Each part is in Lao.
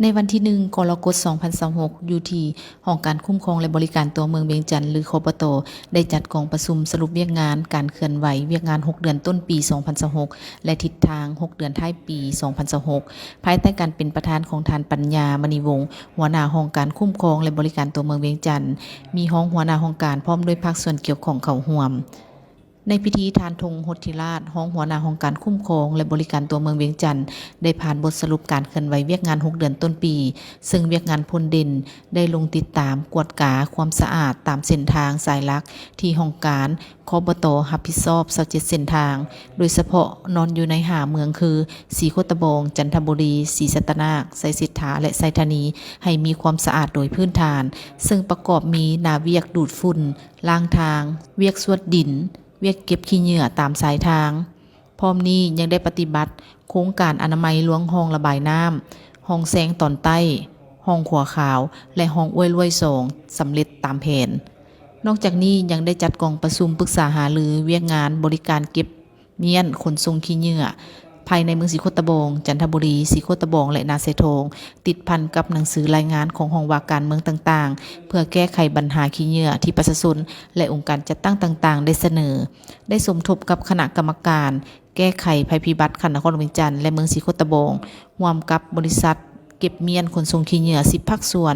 ໃນວັນທີໜຶ່ງ ກໍລະກົດ ສອງພັນຊາວຫົກ ຢູ່ທີ່ຫ້ອງການຄຸ້ມຄອງ ແລະ ບໍລິການຕົວເມືອງວຽງຈັນ ຫຼື ຄບຕ ໄດ້ຈັດກອງປະຊຸມສະຫຼຸບວຽກງານການເຄື່ອນໄຫວວຽກງານຫົກເດືອນຕົ້ນປີ ສອງພັນຊາວຫົກ ແລະ ທິດທາງຫົກເດືອນທ້າຍປີ ສອງພັນຊາວຫົກ ພາຍໃຕ້ການເປັນປະທານຂອງທ່ານ ປັນຍາ ມະນີວົງ ຫົວໜ້າຫ້ອງການຄຸ້ມຄອງ ແລະ ບໍລິການຕົວເມືອງວຽງຈັນ, ມີຮອງຫົວໜ້າຫ້ອງການ ພ້ອມດ້ວຍພາກສ່ວນກ່ຽວຂ້ອງເຂົ້າຮ່ວມ. ໃນພິທີ ທ່ານ ທົງ ຫົດທິລາດ ຮອງຫົວໜ້າຫ້ອງການຄຸ້ມຄອງ ແລະ ບໍລິການຕົວເມືອງວຽງຈັນ ໄດ້ຜ່ານບົດສະຫຼຸບການເຄື່ອນໄຫວວຽກງານຫົກເດືອນຕົ້ນປີ, ເຊິ່ງວຽກງານພົ້ນເດັ່ນໄດ້ລົງຕິດຕາມກວດກາຄວາມສະອາດຕາມເສັ້ນທາງສາຍຫຼັກທີ່ຫ້ອງການ ຄບຕ ຮັບຜິດຊອບ ຊາວເຈັດເສັ້ນທາງ, ໂດຍສະເພາະນອນຢູ່ໃນຫ້າເມືອງຄື ສີໂຄດຕະບອງ, ຈັນທະບູລີ, ສີສັດຕະນາກ, ໄຊເສດຖາ ແລະ ໄຊທານີ ໃຫ້ມີຄວາມສະອາດໂດຍພື້ນຖານ, ເຊິ່ງປະກອບມີໜ້າວຽກດູດຝຸ່ນ, ລ້າງທາງ, ວຽກຊວດດິນ, ວຽກເກັບຂີ້ເຫຍື້ອຕາມສາຍທາງ. ພ້ອມນີ້ຍັງໄດ້ປະຕິບັດໂຄງການອະນາໄມລວງຮ່ອງລະບາຍນ້ຳ ຮ່ອງແຊງຕອນໃຕ້, ຮ່ອງຂົວຂາວ ແລະ ຮ່ອງຫ້ວຍລວຍສອງ ສຳເລັດຕາມແຜນ. ນອກຈາກນີ້ຍັງໄດ້ຈັດກອງປະຊຸມປຶກສາຫາລືວຽກງານບໍລິການເກັບມ້ຽນຂົນສົ່ງຂີ້ເຫຍື້ອ ພາຍໃນເມືອງສີໂຄດຕະບອງ, ຈັນທະບູລີ, ສີໂຄດຕະບອງ ແລະ ນາຊາຍທອງ, ຕິດພັນກັບໜັງສືລາຍງານຂອງຫ້ອງວ່າການເມືອງຕ່າງໆ ເພື່ອແກ້ໄຂບັນຫາຂີ້ເຫຍື້ອທີ່ປະຊາຊົນ ແລະ ອົງການຈັດຕັ້ງຕ່າງໆ ໄດ້ສະເໜີ, ໄດ້ສົມທົບກັບຄະນະກຳມະການແກ້ໄຂໄພພິບັດຂັ້ນນະຄອນຫຼວງວຽງຈັນ ແລະ ເມືອງສີໂຄດຕະບອງ, ຮ່ວມກັບບໍລິສັດເກັບມ້ຽນຂົນສົ່ງຂີ້ເຫຍື້ອ ສິບພາກສ່ວນ,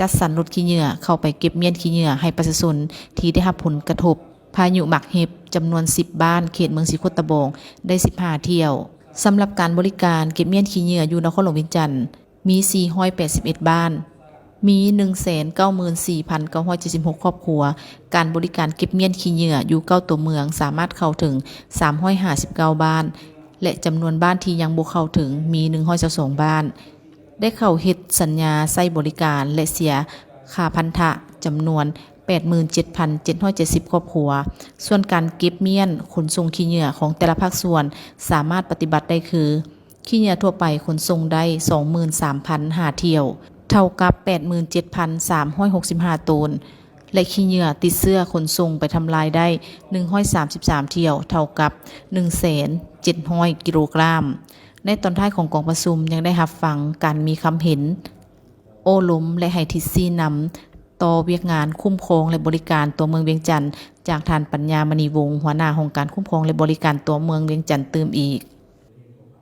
ຈັດສັນລົດຂີ້ເຫຍື້ອເຂົ້າໄປເກັບມ້ຽນຂີ້ເຫຍື້ອໃຫ້ປະຊາຊົນທີ່ໄດ້ຮັບຜົນກະທົບພາຍຸໝາກເຫັບ ຈຳນວນສິບບ້ານ ເຂດເມືອງສີໂຄດຕະບອງ ໄດ້ສິບຫ້າຖ້ຽວ. ສຳລັບການບໍລິການເກັບມ້ຽນຂີ້ເຫຍື້ອຢູ່ນະຄອນຫຼວງວຽງຈັນ ມີສີ່ຮ້ອຍແປດສິບເອັດບ້ານ, ມີໜຶ່ງແສນເກົ້າໝື່ນສີ່ພັນເກົ້າຮ້ອຍເຈັດສິບຫົກຄອບຄົວ. ການບໍລິການເກັບມ້ຽນຂີ້ເຫຍື້ອຢູ່ເກົ້າຕົວເມືອງ ສາມາດເຂົ້າເຖິງສາມຮ້ອຍຫ້າສິບເກົ້າບ້ານ ແລະ ຈຳນວນບ້ານທີ່ຍັງບໍ່ເຂົ້າເຖິງມີໜຶ່ງຮ້ອຍຊາວສອງບ້ານ. ໄດ້ເຂົ້າເຮັດສັນຍາໃຊ້ບໍລິການ ແລະ ເສຍຄ່າພັນທະ ຈຳນວນແປດໝື່ນເຈັດພັນເຈັດຮ້ອຍເຈັດສິບຄອບຄົວ. ສ່ວນການເກັບມ້ຽນຂົນສົ່ງຂີ້ເຫຍື້ອຂອງແຕ່ລະພາກສ່ວນ ສາມາດປະຕິບັດໄດ້ຄື: ຂີ້ເຫຍື້ອທົ່ວໄປຂົນສົ່ງໄດ້ສອງໝື່ນສາມພັນຫ້າຖ້ຽວ ເທົ່າກັບແປດໝື່ນເຈັດພັນສາມຮ້ອຍຫົກສິບຫ້າໂຕນ ແລະ ຂີ້ເຫຍື້ອຕິດເຊື້ອຂົນສົ່ງໄປທຳລາຍໄດ້ໜຶ່ງຮ້ອຍສາມສິບສາມຖ້ຽວ ເທົ່າກັບໜຶ່ງແສນເຈັດຮ້ອຍກິໂລກຣາມ. ໃນຕອນທ້າຍຂອງກອງປະຊຸມຍັງໄດ້ຮັບຟັງການມີຄຳເຫັນ ໂອ້ລົມ ແລະ ໃຫ້ທິດຊີ້ນຳຕໍ່ວຽກງານຄຸ້ມຄອງ ແລະ ບໍລິການຕົວເມືອງວຽງຈັນ ຈາກທ່ານ ປັນຍາ ມະນີວົງ ຫົວໜ້າຫ້ອງການຄຸ້ມຄອງ ແລະ ບໍລິການຕົວເມືອງວຽງຈັນຕື່ມອີກ.